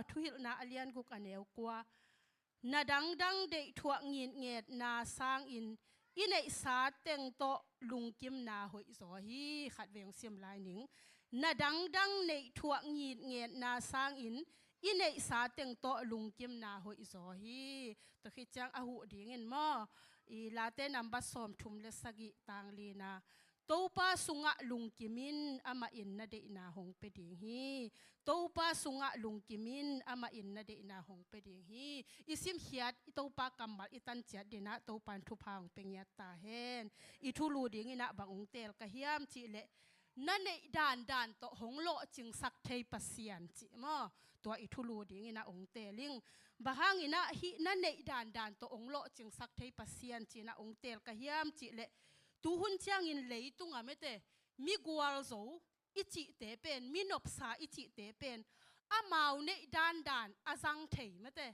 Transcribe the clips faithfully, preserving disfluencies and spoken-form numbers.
Thuhilhna a lian guk a neu kua. Na dangdang deihthuah ngitngetna sangin i neihsa teng tawh lungkimna hoihzaw hi. Khatvei hong sim lai ning. Na dangdang deihthuah ngitngetna sangin i neihsa teng tawh lungkimna hoihzaw hi. Tua khit ciang a huh dingin maw, i Late number sawmthum le sagih, tang lina. Topa sungah lungkim in, amah in na deihna hong pia ding hi. Topa sungah lungkim in, amah in na deihna hong pia ding hi. I simkhiat, i Topa kammal i tan ciat dinah Topa in thupha hong pia ngiat ta hen. I thulu dinginah bang hong teel ka hiam cihleh, na neih dandan tawh hong lawhcingsak thei Pasian cih maw? Tua i thulu dinginah hong teel ing. Bang hanginah hih na neih dandan tawh hong lawhcingsak thei Pasian cihinah hong teel ka hiam cihleh, tuhun ciangin leitungah mete, mi gualzo i cihte pen, mi nopsa i cihte pen, amau neih dandan a zang thei mete,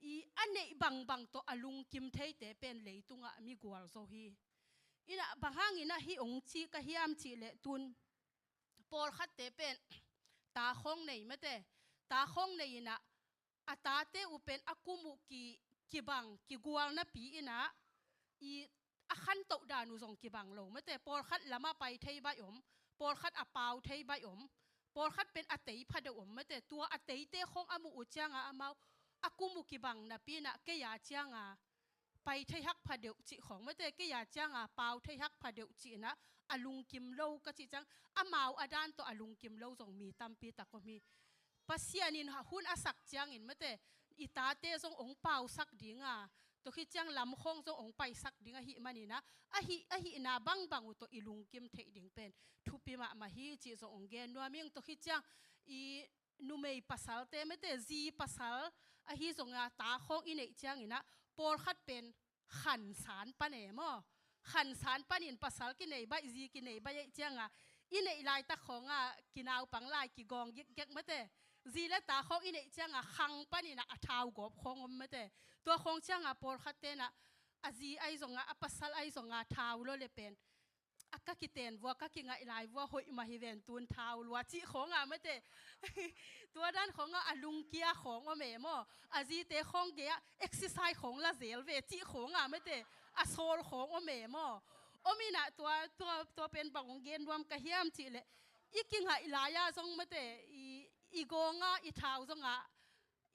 i a neih bangbang tawh a lungkim theite pen leitungah mi gualzo hi. Inah bang hanginah hih hong ci ka hiam cihleh, tun pawlkhatte pen ta khawng nei mete, ta khawng nei inah a tate uh pen a kum uh ki, kibang, kigual napi inah, i a khantoh dan uh zong kibang lo mete, pawlkhat lamah pai thei baih om, pawlkhat a pau thei baih om, pawlkhat pen a tei phadeuh om mete, tua a teite khawng a muh uh cianga amau a kum uh kibang napi inah kei a cianga pai thei hak phadeuh cih khawng mete, kei a cianga pau thei hak phadeuh cihinah a lungkim lo ka cih ciang, amau a dan tawh a lungkim lo zong mi tampi tak om hi. Pasian in hun a sak ciangin mete, i tate zong hong pausak dinga, tua khit ciang lam khawng zong hong paisak ding ahih maninah, ahi, ahihna bangbang uh tawh i lungkim theih ding pen thupi mahmah hi cih zong hong gen nuam ing. Tua khit ciang i numei pasalte mete, zi pasal ahi zonga ta khawng i neih cianginah, pawlkhat pen khansan pan e maw? Khansan panin pasal kinei baih, zi kinei baih ahih cianga, i neih laitak khawnga kinaupang lai kigawng gikgek mete. Zi le ta khawng i neih cianga khang paninah a thau gawp khawng om mete. Tua khawng cianga pawlkhat tenah a zi ahi zonga, a pasal ahi zonga thau lua le pen, a ka kiten vua, ka kingaih lai vua hoih mah hi ven, tun thau lua cih khawnga mete. Tua dan khawnga a lungkia khawng om e maw? A zite khawng gei-ah exercise khawng la zel ve cih khawnga mete, a sawl khawng om e maw? Om inah tua, tua, tua pen bang hong gen nuam ka hiam cihleh, i kingaih lai-a zong mete, i, i gawnga i thau zongah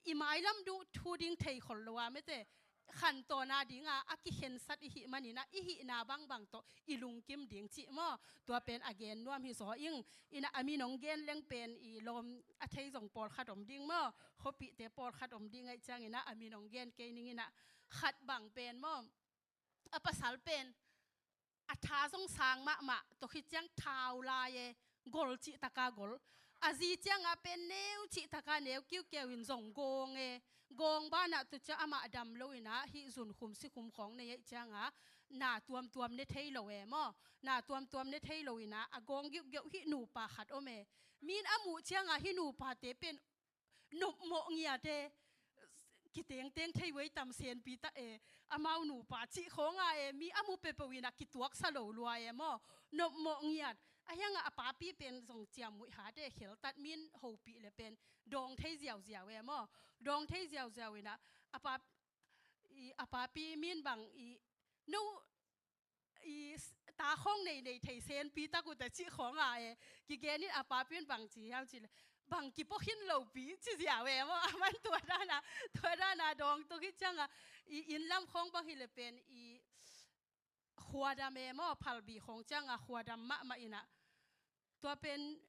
i mailam duh thu ding thei khol lo a mete, khantawna dinga a kikhensat i hih maninah, i hihna bangbang tawh i lungkim ding cih maw? Tua pen a gen nuam hi zaw ing. Inah a min hong gen leng pen i lawm a thei zong pawlkhat om ding maw? Khuapihte pawlkhat om ding ahih cianginah a min hong gen kei ninginah, khat bang pen maw, a pasal pen a tha zong sang mahmah, tua khit ciang thau lai e, gol cihtaka gol. A zi cianga pen neu cihtaka neu kiukiau in zong gawng e. Gawng banah tua ciang amah dam loinah hih zunkhum sikhum khawng nei ahih cianga na tuamtuam ne thei lo e maw? Na tuamtuam ne thei loinah a gawng giuhgiuh hih nupa khat om e. Min a muh cianga hih nupate pen nopmawh ngiat e, kitengteng thei uh ei tam, senpi tak e, amau nupa cih khawnga e, mi a mu peuhpeuh inah kituaksa lo lua e maw? Nopmawh ngiat. A hiangah a papi pen zong ciammuih hat e, kheltat, min hopih le pen dawng thei ziauziau e maw? Dawng thei ziauziau inah a pa, i, a papi min bang i, no, i s-, ta khawng nei nei thei, senpi tak uh teh cih khawnga e. Kigenin a papi in bang ci hiam cihleh, bang kipua khin lopi ci ziau e maw? Aman tua dana, tua dana dawng tuk hi cianga, i inn lam khawng bang hi le pen i khuadam e maw, phalbi khawng cianga khuadam mahmah inah. Tua pen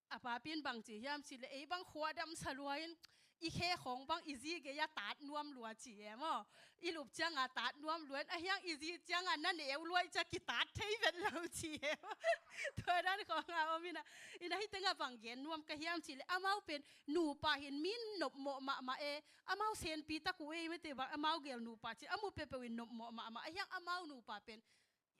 a papi in bang ci hiam cihleh, ei bang khuadam sa lua in, i khe khawng bang i zi gei-a tat nuam lua ci e maw? I lup cianga tat nuam lua in, a hiang i zi cianga na neu lua i cia kitat thei vet lo ci e maw? Tua dan khawnga om inah, inah hih tengah bang gen nuam ka hiam cihleh, amau pen nupa hin min nopmawh mahmah e, amau senpi tak uh ei mete bang, amau gel nupa ci, a mu peuhpeuh in nopmawh mahmah, a hiang amau nupa pen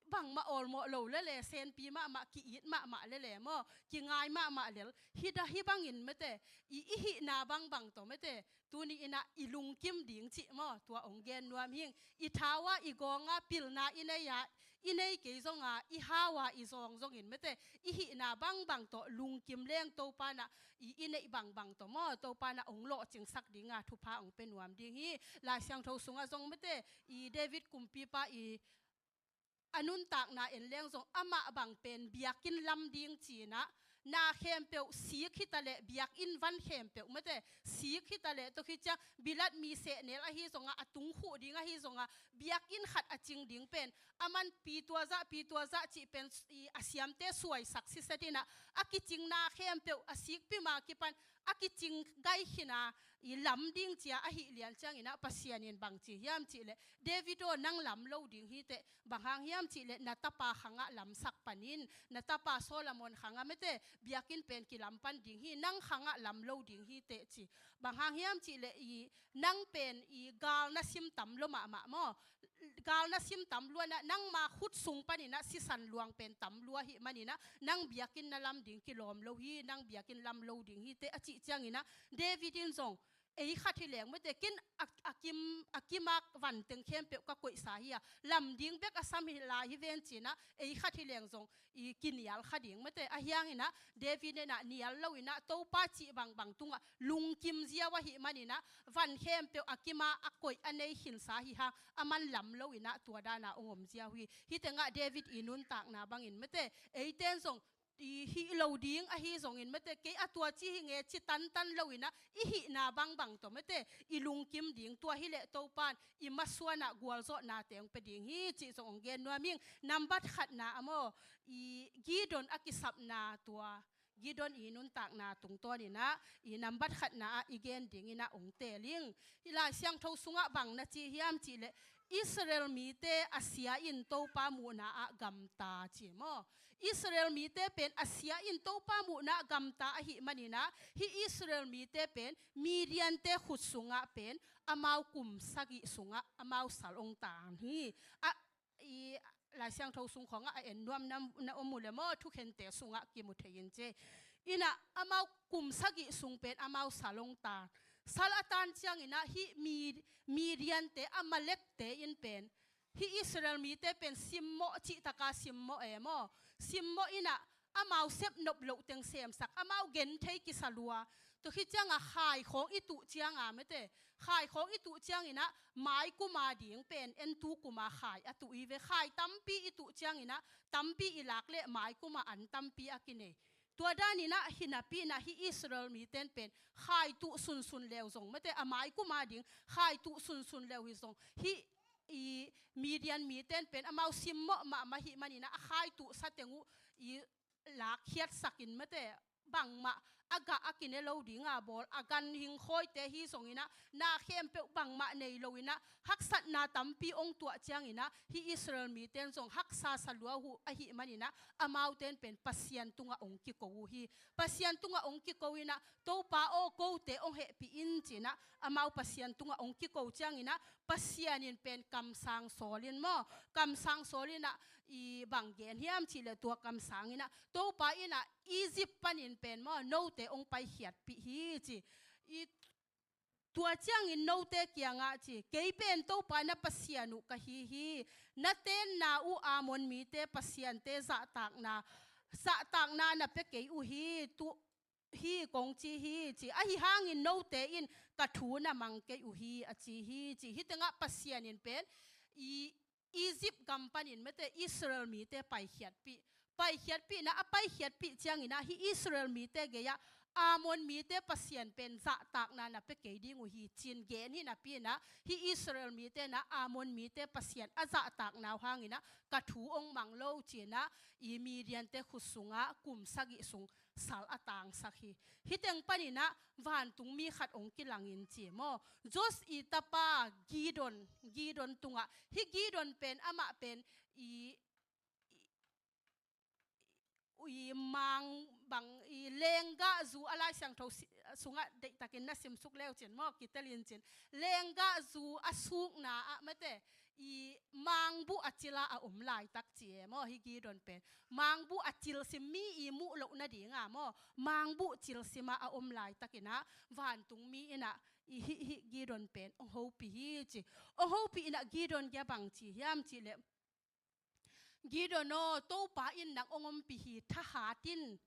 bangmah awlmawh lo lele, senpi mahmah, ki-it mahmah lele maw, kingai mahmah lel. Hi dah, hi bangin mate, i, i hihna bangbang tawh mate, tuni inah i lungkim ding cih maw, tua hong gen nuam hing. I thau a, i gawng a, pilna i nei a, i nei kei zong a, i hau a, i zawng zongin mate, i hihna bangbang tawh lungkim leng Topa inah i, i neih bangbang tawh maw, Topa inah hong lawhcingsak ding a, thupha hong pia nuam ding hi. Lai Siangtho sungah zong mate, i David kumpipa i a nuntakna en leng zong amah bang pen biakinn lam ding ci inah, na khempeuh sik hi ta leh, biakinn van khempeuh mate, sik hi ta leh, tua khit ciang bilat mi sehnel ahi zongah, a tung khuh ding ahi zongah, biakinn khat a cing ding pen, a man pi tua zah, pi tua zah cih pen i a siamte suaisak siset inah, a kicingna khempeuh a sikpi ma kipan a kicing gai khin a, i lam ding cia ahih lian ciang inah Pasian in bang ci hiam cih leh, David aw, nang lam lo ding hi teh. Bang hang hiam cih leh, na tapa khangah lamsak panin, na tapa Solomon khangah mate, biakinn pen kilam pan ding hi, nang khangah lam lo ding hi teh ci. Bang hang hiam cih leh, i, nang pen i gal na sim tam lua mahmah maw, gal na sim tam lua inah, nangma khut sung pan inah sisan luang pen tam lua ahih man inah, nang biakinn na lam ding kilawm lo hi, nang biakinn lam lo ding hi teh, a cih ciang inah, David in zong, ei khat hi leng mate, ken a, a kim, a kim a van teng khempeuh ka koihsa hi a, lam ding bek a sam hi lai hi ven ci inah, ei khat hi leng zong i kinial kha ding mate. Ahi hang inah David inah nial lo inah, Topa cih bangbang tungah lungkim ziau ahih man inah, van khempeuh a kim a, a koih a nei khinsa hi hang, a man lam lo inah tua dan a hong om ziau hi. Hih tengah David i nuntakna bangin mate, eite in zong i hih lo ding ahi zongin mate, kei a tua ci hi nge ci tantan lo inah, i hihna bangbang tawh mate, i lungkim ding, tua hi leh Topa in i masuan a gualzawhnate hong pia ding hi cih zong hong gen nuam hing. Nambat khatna ah maw, i Gideon a kisapna, tua Gideon i nuntakna tungtawn inah, i nambat khatna ah i gen ding inah hong teel ing. I Lai Siangtho sungah bang na ci hiam cih leh, Israel mite a sia in Topa muhna ah gamta ci maw. Israel mite pen a sia in Topa muhna ah gamta ahih man inah, hih Israel mite pen Midiante khut sungah pen amau kum sagih sungah amau sal hong tang hi. A, i Lai Siangtho sung khawngah a en nuam na, na om uh leh maw, thukhente sungah kimu thei in ci. Inah amau kum sagih sung pen amau sal hong tang. Sal a tan ciang inah hih Mi-, Midiante, Amalekte in pen, hih Israel mite pen simmawh, cihtak a simmawh e maw, simmawh inah, amau sep nop loh teng semsak, amau genthei kisa lua. Tua khit ciang a khai khawng i tuh ciang a mate, khai khawng i tuh ciang inah, mai kum a ding pen en tu kum a khai a tuh hi ve. Khai tampi i tuh ciang inah, tampi i lak leh mai kum a an tampi a kinei. Tua dan inah hi napi inah hih Israel mite in pen khai tuh sunsun leu zong mate, a mai kum a ding khai tuh sunsun leu hi zong, hih i Midian mite in pen amau simmawh mahmah ahih man inah, a khai tuhsa teng uh i lakkhiatsak in mate, bangmah a gah a kine lo ding a bawl, a ganhing khawite hi zong inah, na khempeuh bangmah nei lo inah, haksatna tampi hong tuah ciang inah, hih Israel mite in zong haksa sa lua uh ahih man inah, amaute in pen Pasian tungah hong kiko uh hi. Pasian tungah hong kiko inah, Topa aw, kote hong hehpih in ci inah, amau Pasian tungah hong kiko ciang inah, Pasian in pen kamsang sawl in maw, kamsang sawl inah, i bang gen hiam cih leh, tua kamsang inah, Topa inah Egypt panin pen maw, note hong paikhiatpih hi ci. I, tua ciangin note kiangah ci, kei pen Topa na Pasian uh ka hi hi. Na tenna uh Amon mite pasiante zahtakna, zahtakna na pia kei uh hi, tu, hi kong ci hi ci. Ahi hangin note in ka thu na mang kei uh hi, a ci hi ci. Hih tengah Pasian in pen i Egypt gam panin mate, Israel mite paikhiatpih. Paikhiatpihna a paikhiatpih ciang inah, hih Israel mite gei ah Amon mite pasian pen zahtakna na pia kei ding uh hi ci-in gen hi napi inah, hih Israel mite inah Amon mite pasian a zahtakna uh hang inah ka thu hong mang lo ci inah, i Midiante khut sungah kum sagih sung sal a tangsak hi. Hih teng pan inah vantungmi khat hong kilang in ci maw. Joash i tapa Gideon, Gideon tungah, hih Gideon pen amah pen i, i, i mang bang, i lenggahzu, a Lai Siangtho si-, sungah deihtakin na simsuk leu cin maw, kitelin cin. Lenggah zu a sukna ah mate, i mangbuh a cil a a om laitak ci e maw, hih Gideon pen. Mangbuh a cil sim, mi i muh loh nading a maw, mangbuh cil sim a a om laitakin ah, vantungmi in ah, i hih, hih Gideon pen hong hopih hi ci. Hong hopih in ah Gideon kiang bang ci hiam cih leh, Gideon aw, Topa in nang hong ompih hi, thahat in.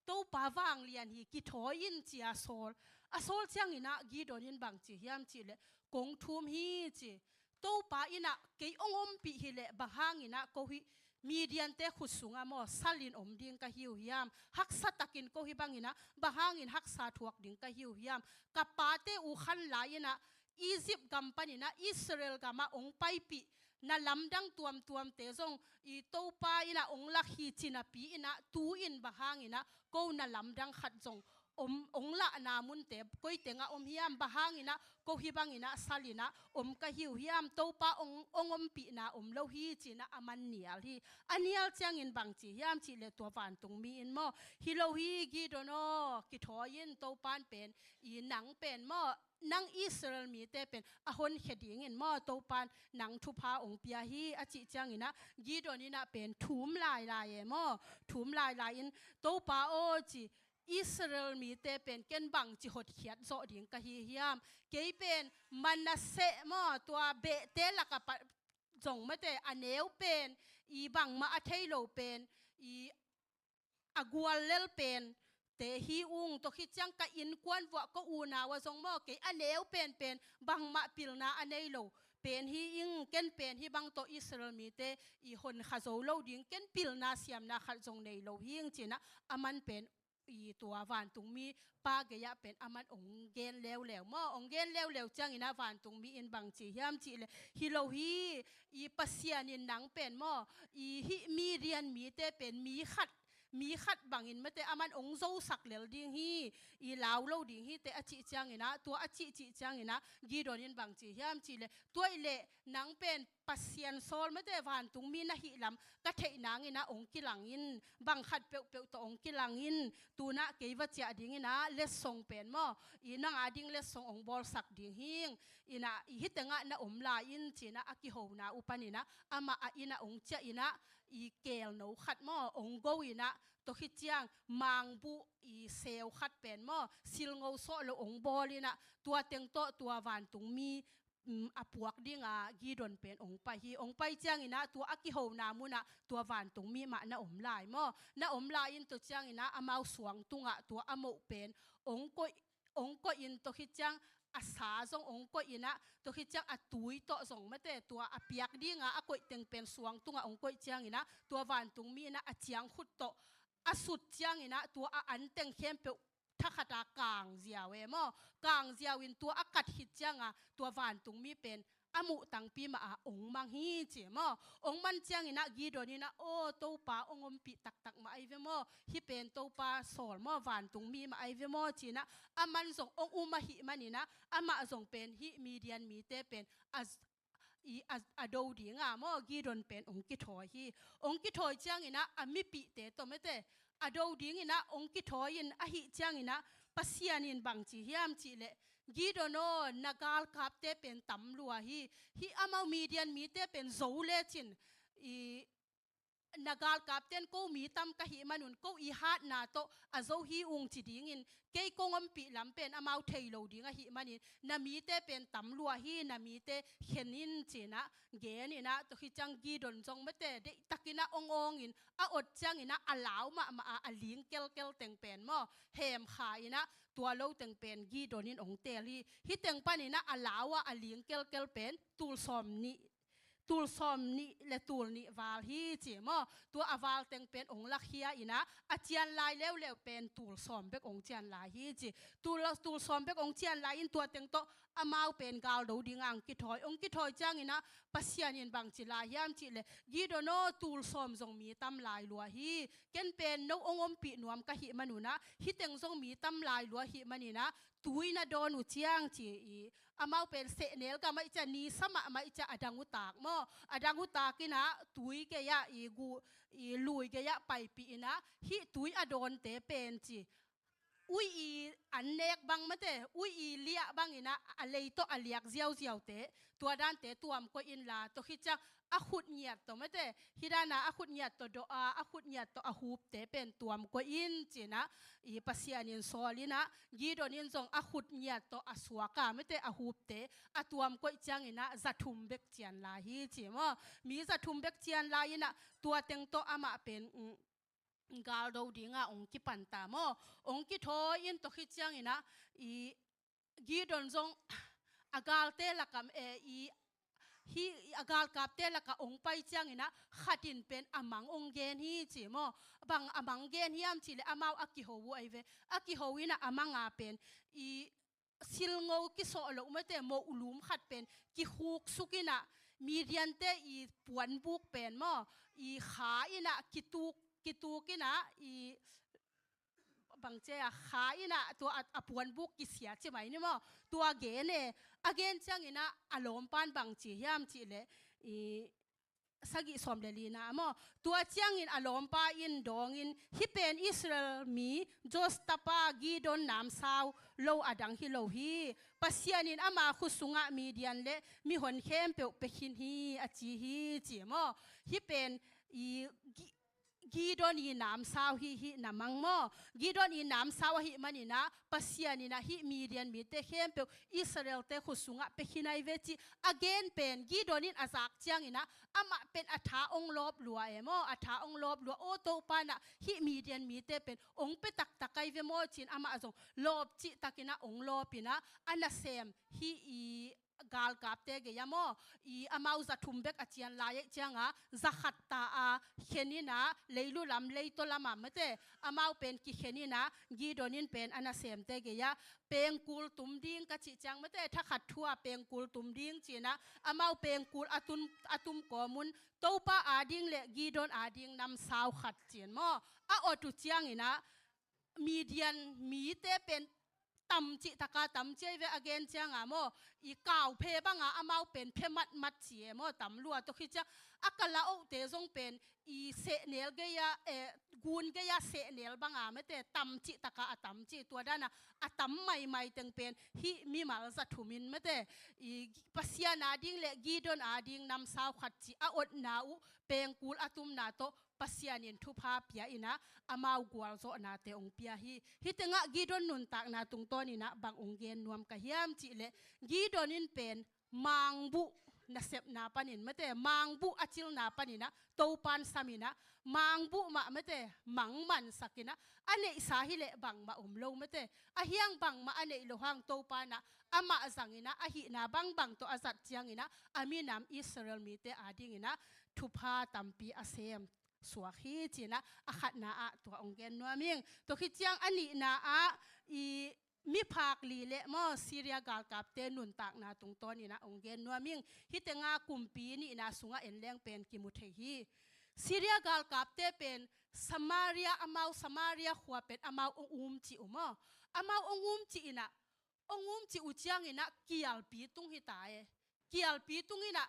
Topa vanglian hi, kithawi in ci a sawl. A sawl ciangin ah Gideon in bang ci hiam cih leh, kong thum hi ci. Topa in ah kei hong ompih hi leh bang hangin ah ko hih Midiante khut sungah maw, salin om ding ka hi uh hiam? Haksa takin ko hih bangin ah bang hangin haksa thuak ding ka hi uh hiam? Ka pate uh khan lai in ah Egypt gam panin ah Israel gamah hong paipih na lamdang tuamtuamte zong i Topa in ah hong lak hi ci napi in ah, tu-in bang hangin ah ko na lamdang khat zong om, hong lahna munte koi tengah om hiam? Bang hangin ah ko hih bangin ah salin ah om ka hi uh hiam? Topa hong, hong ompihna om lo hi ci-in ah aman nial hi. A nial ciangin bang ci hiam cih leh tua vantungmi in maw, hi lo hi Gideon aw, kithawi in, Topa'n pen i nang pen maw, nang Israel mite pen a honkhia dingin maw, Topa'n nang thupha hong pia hi a cih ciangin ah Gideon in ah pen thum lailai e maw, thum lailai in, Topa aw ci, Israel mite pen ken bangci hotkhiat zawh ding ka hi hiam? Kei pen Manasseh maw, tua behte lakah pat zong mate, a neu pen, i bangmah a thei lo pen, i a gual lel pen te hi ung, tua khit ciang ka innkuan vuah ko unau ah zong maw, kei a neu penpen, bangmah pilna a nei lo pen hi ing, ken pen hih bang tawh Israel mite i honkha zo lo ding, ken pilna siamna khat zong nei lo hi ing ci-in ah, aman pen i tua vantungmi pa gei-ah pen aman hong gen leuleu maw, hong gen leuleu ciangin ah vantungmi in bang ci hiam cih leh, hi lo hi, i Pasian in nang pen maw, i hih Midian mite pen mi khat, mi khat bangin mate aman hong zosak lel ding hi, i lau lo ding hi teh a cih ciangin ah, tua a cihcih ciangin ah Gideon in bang ci hiam cih leh, tua ahih leh nang pen Pasian sawl mate, vantungmi na hih lam ka theih nangin ah hong kilang in, bang khat peuhpeuh tawh hong kilang in, tu-in ah kei va ciah dingin ah letsong pen maw, i nang a ding letsong hong bawlsak ding hi ing, in ah i hih tengah na om lai in ci-in ah a kihona uh panin ah amah a inn ah hong ciah in ah, i kelno khat maw hong go in ah, tua khit ciang mangbuh i seu khat pen maw, silngo sawh lo hong bawl in ah, tua teng tawh tua vantungmi um, a puak dinga Gideon pen hong pai hi. Hong pai ciangin ah tua a kihona munah tua vantungmi mah na om lai maw, na om lai in tua ciangin ah amau suang tungah tua a moh pen hong koih, hong koih in tua khit ciang a sa zong hong koih in ah, tua khit ciang a tui tawh zong mate, tua a piak dinga a koih teng pen suang tungah hong koih ciangin ah, tua vantungmi in ah a ciangkhut tawh a sut ciangin ah tua a an teng khempeuh thakhat a kang ziau e maw. Kang ziau in tua a kat khit cianga tua vantungmi pen a muh tangpi mah a hong mang hi ci maw. Hong mang ciangin ah Gideon in ah, aw, Topa hong ompih taktak mah ahi ve maw, hih pen Topa sawl maw, vantungmi mah ahi ve maw ci-in ah, aman zong hong um ahih manin ah, amah zong pen hih Midian mite pen a i a, a do dinga maw, Gideon pen hong kithawi hi. Hong kithawi ciangin ah a mipihte tawh mate, a do dingin ah hong kithawi in, ahih ciangin ah Pasian in bang ci hiam cih leh, Gideon aw, na galkapte pen tam lua hi. Hih amau Midian mite pen zo lecin, i na galkapte'n ko mi tam ka hih manun ko i hatna tawh a zo hi ung ci dingin, kei kong ompih lam pen amau thei lo ding ahih manin, na mite pen tam lua hi, na mite khen in ci-in ah gen in ah, tua khit ciang Gideon zong mate deihtakin ah hong awngin, a ot ciangin ah a lau mahmah a, a ling kelkel teng pen maw, hemkha in ah tua lo teng pen Gideon in hong teel hi. Hih teng panin ah a lau a, a ling kelkel pen tul sawm nih, tul sawm nih le tul nih val hi ci maw. Tua a val teng pen hong lakhia in ah, a cian lai leuleu pen tul sawm bek hong cian lai hi ci. Tul, tul sawm bek hong cian lai in tua teng tawh amau pen gal do dinga hong kithawi. Hong kithawi ciangin ah Pasian in bang ci lai hiam cih leh, Gideon aw, tul sawm zong mi tam lai lua hi. Ken pen no hong ompih nuam ka hih manun ah, hih teng zong mi tam lai lua ahih manin ah, tui na dawn uh ciang ci i, amau pen sehnel gam ahih ciang, nisa mahmah ahih ciang a dang uh tak maw, a dang uh tak in ah tui gei-ah i gu, i lui gei-ah paipih in ah, hih tui a dawnte pen ci ui i an nek bang mate, ui i liah bang inah a lei tawh a liak ziauziaute, tua dante tuam koih inla, tua khit ciang a khut ngiat tawh mate, hih dana a khut ngiat tawh dawh a, a khut ngiat tawh a hupte pen tuam koih in ci inah, i Pasian in sawl inah, Gideon in zong a khut ngiat tawh a suak a mate a hupte a tuam koih ciang inah za thum bek cian lai hi ci maw. Mi za thum bek cian lai inah tua teng tawh amah pen, mm, galdo dinga ong kipan ta maw. Ong kithawi in tua khit ciang inah i Gideon zong a galte lakah, eh, i, hi, a galkapte lakah ong pai ciang inah khat in pen a mang ong gen hi ci maw. Bang a mang gen hiam cih leh amau a kiho uh ahi ve. A kiho inah a manga pen i silngo kisawh loh mate, moh lum khat pen kikhuksuk inah, Midiante i puanbuk pen maw, i kha inah kituk, kituk inah, i bang cia kha inah tua a, a puanbuk kisia ci mai ni maw. Tua gen e, a gen ciang inah a lawmpan bang ci hiam cih leh, i sagih sawm le lina maw. Tua ciangin a lawmpa in dawngin, hih pen Israel mi Joash tapa Gideon namsau lo a dang hi lo hi. Pasian in ama khut sungah Midian le mihon khempeuh pia khin hi a ci hi ci maw. Hih pen i Gi-, Gideon i namsau hi, hih na mang maw. Gideon i namsau ahih man inah Pasian inah hih Midian mite khempeuh Israelte khut sungah pia khin ahi ve cih a gen pen Gideon in a zak ciang inah amah pen a tha ong lawp lua e maw, a tha ong lawp lua. Aw Topa inah hih Midian mite pen ong pia taktak ahi ve maw ci-in amah zong lawp cihtak inah ong lawp inah a nasem hih i galkapte gei-ah maw, i amau za thum bek a cian lai ahih cianga za khat ta a khen inah leilu lam leitaw lamah mate, amau pen kikhen inah Gideon in pen a nasemte gei-ah pengkul tum ding ka cih ciang mate, thakhat thu-a pengkul tum ding ci inah amau pengkul a tum, a tum kawm un Topa ading le Gideon ading namsau khat ci-in maw, a ot uh ciang inah Midian mite pen tam cih taka tam ci ahi ve a gen cianga maw, i kauphe banga amau pen phe matmat ci e maw, tam lua. Tua khit ciang a kala ohte zong pen i sehnel gei-ah, eh, gun gei-ah sehnel banga mate tam cih taka a tam ci, tua dana a tam maimai teng pen hih mimal za thum in mate, i Pasian ading le Gideon ading namsau khat ci a otna uh pengkul a tumna tawh Pasian in thupha pia inah amau gualzawhnate ong pia hi. Hih tengah Gideon nuntakna tungtawn inah bang ong gen nuam ka hiam cih leh, Gideon in pen mangbuh nasepna panin mate, mangbuh a cilna pan inah Topan sam inah mangbuh mah mate, mang mansak inah a neihsa hi leh bangmah om lo mate, a hiang bangmah a neih loh hang Topa inah amah zang inah a hihna bangbang tawh a zat ciang inah a minam Israel mite ading inah thupha tampi a sem suak hi ci inah a khatna ah tua ong gen nuam ing. Tua khit ciang a nihna ah i miphak li le maw Syria galkapte nuntakna tungtawn inah ong gen nuam ing. Hih tenga kumpi nihna sungah en leng pen kimu thei hi. Syria galkapte pen Samaria, amau Samaria khua pen amau ong um cih uh maw. Amau ong um cih inah, ong um cih uh ciang inah kialpi tung hi ta e. Kialpi tung inah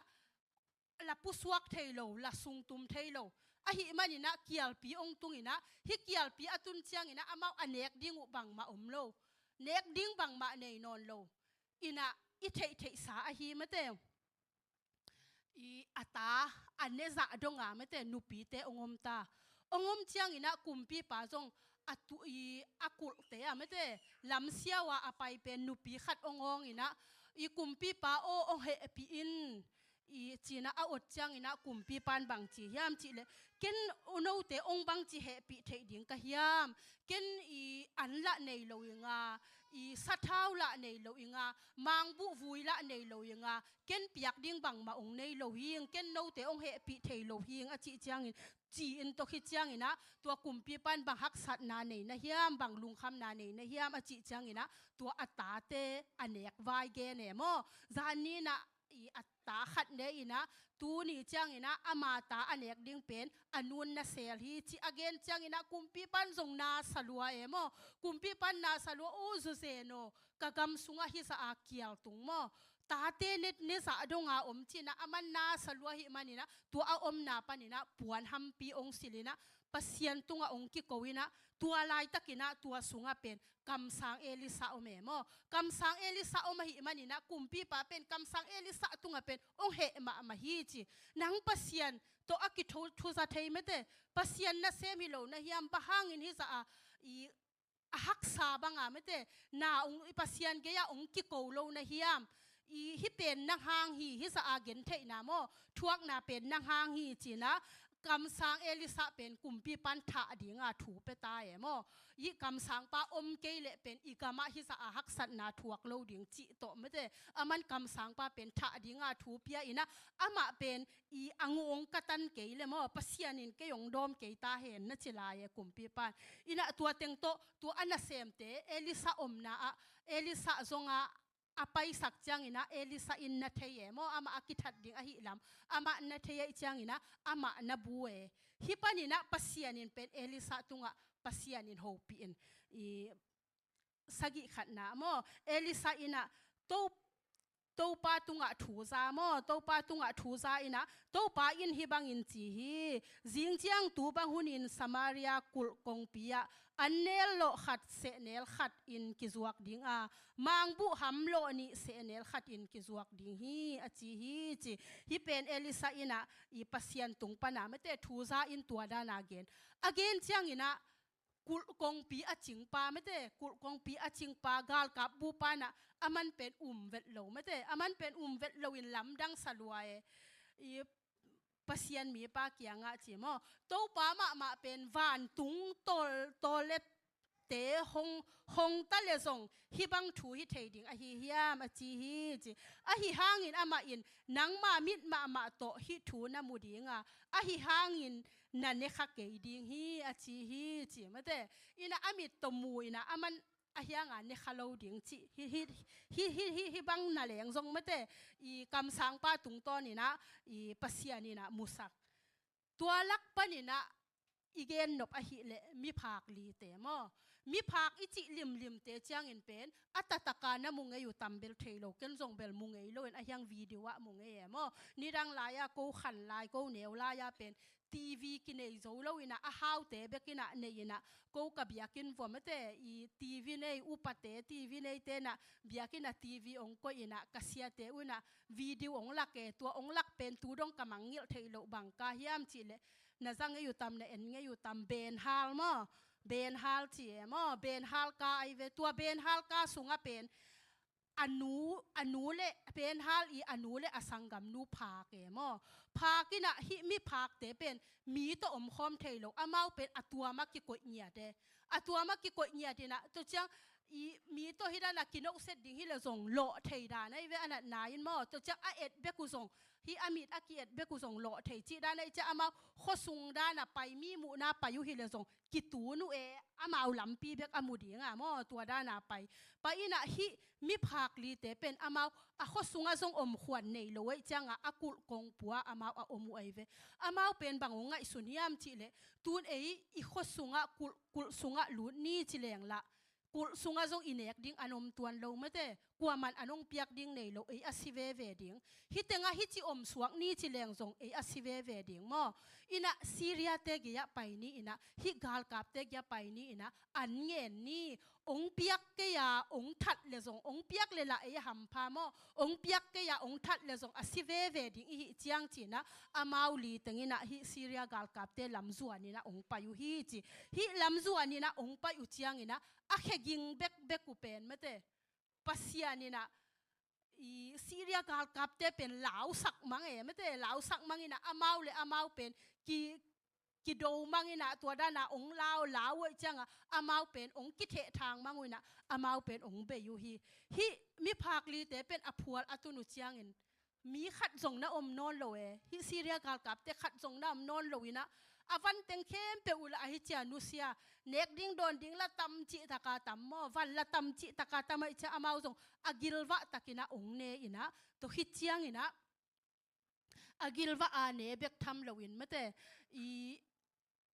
la pusuak thei lo, la sungtum thei lo. Ahih man inah kialpi ong tung inah, hih kialpi a tun ciang inah amau a nek ding uh bangmah om lo. Nek ding bangmah nei nawn lo. Inah i theihtheihsa ahi mate, i a ta a ne zah donga mate nupite ong om ta. Ong om ciang inah kumpipa zong a tu i a kulhte ah mate lamsiau a a pai pen nupi khat ong awng inah, i kumpipa aw, ong hehpih in, i ci inah a ot ciang inah kumpipan bang ci hiam cih leh, ken note ong bangci hehpih theih ding ka hiam? Ken i an lah nei lo ing a, i sathau lah nei lo ing a, mangbuh vui lah nei lo ing a, ken piak ding bangmah ong nei lo hing, ken note ong hehpih thei lo hing a cih ciangin, ci-in tua khit ciang inah tua kumpipan bang haksatna nei na hiam, bang lungkhamna nei na hiam a cih ciang inah tua a tate a nek vai gen e maw. Zan ni inah i a ta khat ne inah, tuni ciang inah ama ta a nek ding pen a nun na sel hi ci a gen ciang inah kumpipan zong na sa lua e maw. Kumpipan na sa lua, aw, zuzen aw, ka gam sungah hih zah a kial tung maw. tate ne, ne zah donga om ci-in ah, aman nasa lua ahih manin ah, tua a omna panin ah puan hampi hong silh in ah, Pasian tungah hong kiko in ah, tua laitak in ah tua sungah pen kamsang Elisha om e maw. Kamsang Elisha om ahih manin ah kumpipa pen kamsang Elisha tungah pen hong heh mahmah hi ci. Nang Pasian tawh a kithuza thei mate, Pasian nasem hi lo na hiam, bang hangin hih zah a, i, a haksa banga mate, na hong, i Pasian gei-ah hong kiko lo na hiam, i, hih pen nang hang hi, hih zah a gentheihna maw, thuakna pen nang hang hi ci-in ah, kamsang Elisha pen kumpipa'n thah dinga thu pia ta e maw. Hih kamsangpa om kei leh pen i gamah hih zah a haksatna thuak lo ding cih tawh mate, aman kamsangpa pen thah dinga thu pia in ah, amah pen i, a ngu hong katan kei leh maw, Pasian in kei hong dawm kei ta hen na ci lai e kumpipa'n. In ah tua teng tawh, tua a nasemte Elisha omna ah, Elisha zong ah a paisak ciangin ah Elisha in na thei e maw, amah a kithat ding ahih lam amah na thei ahih ciangin ah amah na bu e. Hih panin ah Pasian in pen Elisha tungah Pasian in hopih in, i, sagih khatna maw, Elisha in ah To, Topa tungah thu za maw, Topa tungah thu za in ah, Topa in hih bangin ci hi, zing ciang tu bang hunin Samaria kulh kongpi ah annel lawh khat sehnel khat in kizuak ding a, mangbuh ham lawh nih sehnel khat in kizuak ding hi, a ci hi ci. Hih pen Elisha in ah, i, Pasian tung pana mate thu za in tua dana gen. A gen ciangin ah, kulh kongpi a cingpa mate, kulh kongpi a cingpa galkap bupa in ah, aman pen um vet lo mate, aman pen um vet lo in lamdang sa lua e. I, Pasian mipa kiangah ci maw, Topa mahmah pen vantung tol, tol le te hong, hong ta leh zong hih bang thu hi thei ding ahi hiam, a ci hi ci. Ahi hangin amah in, nangma mit mahmah tawh hih thu na mu ding a, ahi hangin na ne kha kei ding hi, a ci hi ci mate. In ah a mit tawh mu in ah, aman a hiang a ne kha lo ding cih hi, hi, hih bang na leng zong mate, i, kamsangpa tungtawn in ah, i, Pasian in ah musak. Tua lak panin ah i gen nop ahih leh miphak lite maw, miphak i cih limlimte ciangin pen a taktak a na mu ngei uh tam bel thei lo, ken zong bel mu ngei lo in, a hiang video ah mu ngei e maw. Nidang lai-a ko khan lai, ko neu lai-a pen TV kinei zo lo in ah, a haute bek in ah nei in ah, ko ka biakinn vua mate, i, TV nei, upate, TV neite in ah biakinn ah TV hong koih in ah, ka siate uh in ah video hong lak e, tua hong lak pen tu dong ka mangngilh theih loh, bang ka hiam cih leh, na za ngei uh tam, na en ngei uh tam, benhal maw, benhal ci e maw, benhal ka ahi ve. Tua benhal ka sungah pen a nu, a nu le, benhal i a nu le a sanggamnu phak e maw. Phak in ah hih miphakte pen mi tawh omkhawm thei lo, amau pen a tuam ah kikoih ngiat e. A tuam ah kikoih ngiat in ah, tua ciang i, mi tawh hih dan a kinohset ding hi leh zong lawh thei dan ahi ve, a natna in maw. Tua ciang a et bek uh zong, hih a mit a ki-et bek uh zong lawh thei cih dan ahi ciang, amau khuasung dan a pai, mi muhna pai uh hi leh zong kitun uh e, amau lampi bek a mu ding a maw, tua dan a pai. Pai in ah hih miphak lite pen amau a khuasung ah zong om khuan nei lo ahih ciang a, a kulh kongpi ah amau a om uh ahi ve. Amau pen bang hong ngaihsun hiam cih leh, tun ei i khuasung ah kulh, kulh sungah lut ni ci leng lah, kulh sungah zong i nek ding an om tuan lo mate, kuaman an hong piak ding nei lo, ei a si veve ding. Hih tengah hih ci om suak ni ci leng zong ei a si veve ding maw. In ah Syria-te gei-ah pai ni in ah, hih galkapte gei-ah pai ni in ah, an ngen ni, hong piak kei a, hong that leh zong, hong piak leh lah ei a hampha maw, hong piak kei a, hong that leh zong a si veve ding i hih ciang ci in ah, amau li teng in ah hih Syria galkapte lam zuan in ah hong pai uh hi ci. Hih lam zuan in ah hong pai uh ciangin ah, a khe ging bekbek uh pen mate, Pasian in ah i Syria galkapte pen lausak mang e mate, lausak mang in ah amau le amau pen ki, kido mang in ah, tua dan a hong lau, lau uh ahih ciang a, amau pen hong kithehthang mang uh in ah, amau pen hong bei uh hi. Hih miphak lite pen a phual a tun uh ciangin, mi khat zong na om nawn lo e. Hih Syria galkapte khat zong na om nawn lo in ah, a van teng khempeuh uh lah ahi ciang nusia, nek ding dawn ding lah tam cih tak a tam maw, van lah tam cih tak a tam ahih ciang amau zong a gilvah tak in ah hong ne in ah, tua hih ciangin ah a gilvah a ne bek tham lo in mate, i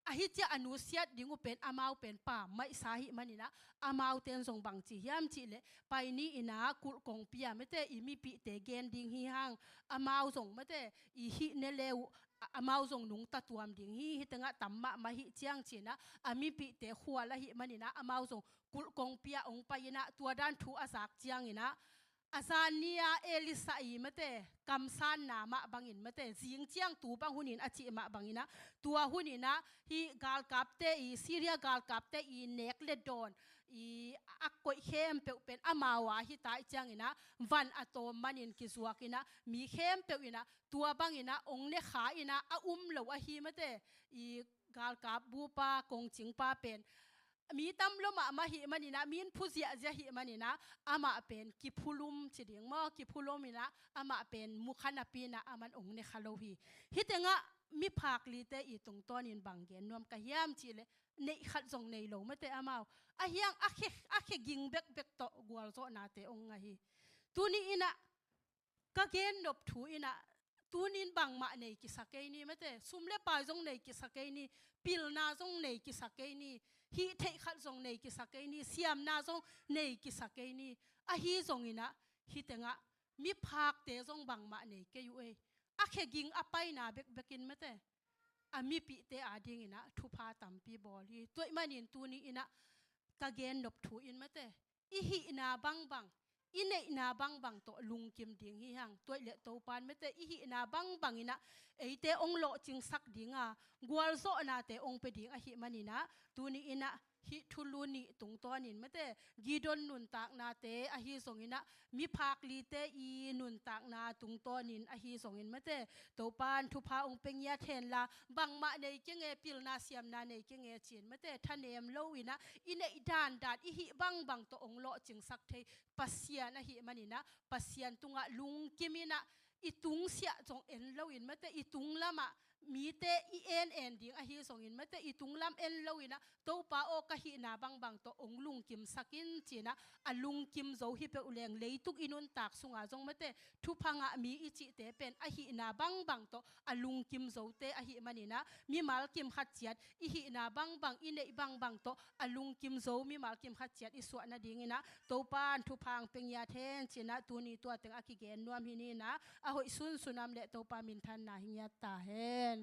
ahi ciah a nusiat ding uh pen amau pen pammaihsa ahih manin ah, amau ten zong bang ci hiam cih leh, pai ni in ah kulh kongpi ah mate i mipihte gen ding hi hang, amau zong mate i hih ne le uh, a-, amau zong nungta tuam ding hi, hih tengah tam mahmah hi ciang ci in ah, a mipihte khual ahih manin ah, amau zong kulh kongpi ah ong pai in ah, tua dan thu a zak ciangin ah, a zan ni-a Elisha i mate kamsanna mah bangin mate, zing ciang tu bang hunin a cih mah bangin ah, tua hunin ah, hih galkapte i, Syria galkapte i nek le dawn i a koih khempeuh pen amau a hi ta i ciangin ah, van a tawm manin kizuak in ah, mi khempeuh in ah tua bangin ah ong ne kha in ah, a um lo ahi mate, i galkap bupa, kongcingpa pen mi tam lo mahmah ahih manin ah, min phu ziahziah ahih manin ah, amah pen kiphulum ci ding maw, kiphulum in ah, amah pen mukha napi in ah, aman ong ne kha lo hi. Hih tengah miphak lite i tungtawnin bang gen nuam ka hiam cih leh, neih khat zong nei lo mate amau. Ahi hang a khe, a khe ging bekbek tawh gualzawhnate ong ngah hi. Tuni in ah ka gen nop thu in ah, tunin bangmah nei kisa kei ni mate, sum le pai zong nei kisa kei ni, pilna zong nei kisa kei ni, hih theih khat zong nei kisa kei ni, siamna zong nei kisa kei ni. Ahi zongin ah, hih tengah miphakte zong bangmah nei kei uh ei. A khe ging a paina bekbekin mate, a mipihte adingin ah thupha tampi bawl hi. Tua ahih manin tuni in ah ka gen nop thu in mate, i hihna bangbang, i neihna bangbang tawh lungkim ding hi hang. Tua ahih leh Topan mate, i hihna bangbang in ah eite ong lawhcingsak ding a, gualzawhnate ong pia ding ahih manin ah, tuni in ah hih thulu nih tungtawnin mate, Gideon nuntaknate ahi zongin ah, miphak lite i nuntakna tungtawnin ahi zongin mate, Topan thupha ong pia ngiat hen la, bangmah nei kei nge, pilna siamna nei kei nge ci-in mate, thanem lo in ah, i neih dandan, i hih bangbang tawh ong lawhcingsak thei Pasian ahih manin ah, Pasian tungah lungkim in ah, i tungsiah zong en lo in mate, i tunglam ah mite i en en ding ahi zongin mate, i tunglam en lo in ah, Topa aw, ka hihna bangbang tawh ong lungkimsak in ci-in ah, a lungkim zo hi peuh leng, leitung i nuntak sungah zong mate, thupha ngah mi i cihte pen a hihna bangbang tawh a lungkim zote ahih manin ah, mimal kim khat ciat i hihna bangbang, i neih bangbang tawh a lungkim zo mimal kim khat ciat i suah nadingin ah, Topan thupha ong pia ngiat hen ci-in ah, tuni tua teng a kigen nuam hi ni in ah, a hoih sunsun a om leh Topa minthanna hi ngiat ta hen.